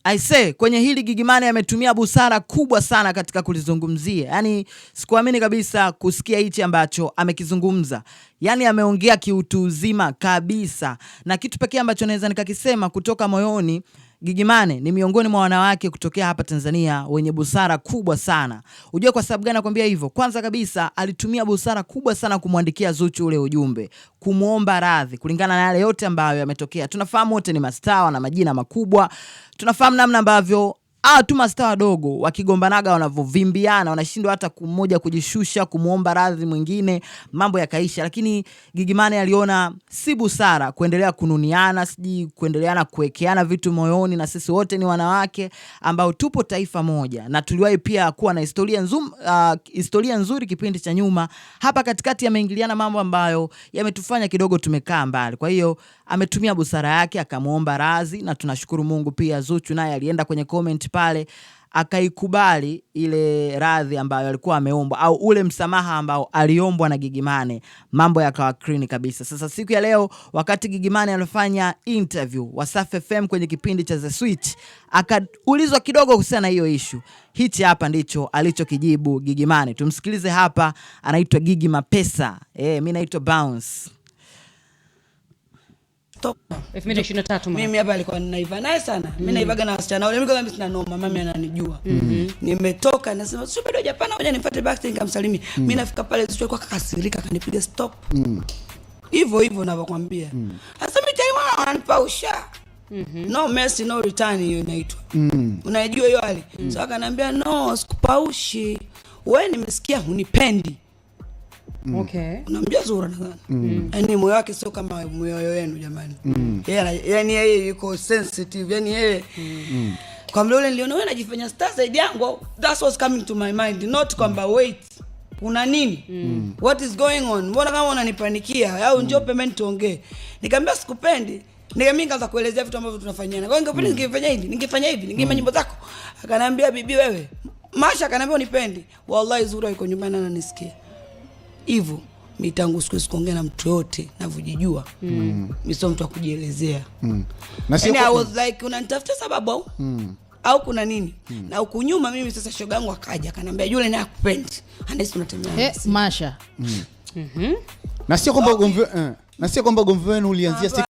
Aise, kwenye hili Gigy Money ametumia busara kubwa sana katika kulizungumzia. Yaani sikuamini kabisa kusikia hichi ambacho amekizungumza. Yaani ameongea kiutu uzima kabisa, na kitu pekee ambacho naweza nikakisema kutoka moyoni, Gigy Money ni miongoni mwa wanawake kutokea hapa Tanzania wenye busara kubwa sana. Unajua kwa sababu gani nakwambia hivyo? Kwanza kabisa alitumia busara kubwa sana kumwandikia Zuchu ule ujumbe, kumwomba radhi kulingana na yale yote ambayo yametokea. Tunafahamu wote ni mastaa na majina makubwa. Tunafahamu namna ambavyo tu mastaa wadogo wakigombanaga wanavovimbiana, wanashindwa hata mmoja kujishusha kumwomba radhi mwingine, mambo yakaisha. Lakini Gigy Money aliona si busara kuendelea kununiana, sijui kuendeleana kuwekeana vitu moyoni, na sisi wote ni wanawake ambao tupo taifa moja, na tuliwahi pia kuwa na historia nzuri kipindi cha nyuma. Hapa katikati yameingiliana mambo ambayo yametufanya kidogo tumekaa mbali. Kwa hiyo ametumia busara yake akamwomba radhi, na tunashukuru Mungu pia Zuchu naye alienda kwenye comment pale akaikubali ile radhi ambayo alikuwa ameombwa au ule msamaha ambao aliombwa na Gigy Money, mambo yakawa clean kabisa. Sasa siku ya leo wakati Gigy Money alifanya interview Wasafi FM kwenye kipindi cha The Switch, akaulizwa kidogo kuhusiana na hiyo issue. Hichi hapa ndicho alichokijibu Gigy Money. Tumsikilize hapa, anaitwa Gigy Mapesa. Mimi naitwa Bounce. Stop. 2023 mara. Mimi hapa alikuwa ninaiva naye sana. Mimi naivaga na wasichana wale. Mimi kwanza mimi sina noma, mami ananijua. Nimetoka nasema sio bado hajapanda, ngoja nifuate backstage nikamsalimia. Mimi nafika pale Zuchu alikuwa kakasirika akanipiga stop. Hivyo hivyo ninavyokuambia. Sasa mimi tayari wananipausha. No mercy no return hiyo inaitwa. Unaijua hiyo hali? So akaniambia no, sikupaushi. Wewe nimesikia hunipendi. Unamjua Zuhura nadhani. Yaani moyo wake sio kama moyo wenu jamani. Yeye yaani yeye yuko sensitive, yaani yeye kwa mle ule niliona wewe unajifanya star zaidi yangu. That's what's coming to my mind, not kwamba wait. Kuna nini? What is going on? Mbona kama unanipanikia? Au njoo pembeni tuongee. Nikamwambia sikupendi. Nikamwambia nikaanza kuelezea vitu ambavyo tunafanyana. Kwa hiyo ningependa ningefanya hivi, ningefanya hivi, ningeimba nyimbo zako. Akaniambia bibi wewe. Masha akaniambia unipendi. Wallahi Zuhura yuko nyumbani ananisikia. Hivyo mi tangu siku sikuongea na mtu yote navyojijua. Mi sio mtu wa kujielezea. Na sio Yaani I was like unanitafuta sababu au? Au kuna nini? Na huku nyuma mimi sasa shoga yangu akaja akaniambia yule naye akupendi. Anahisi unatembea na sisi. Masha. Na sio kwamba ugomvi wenu ulianzia siku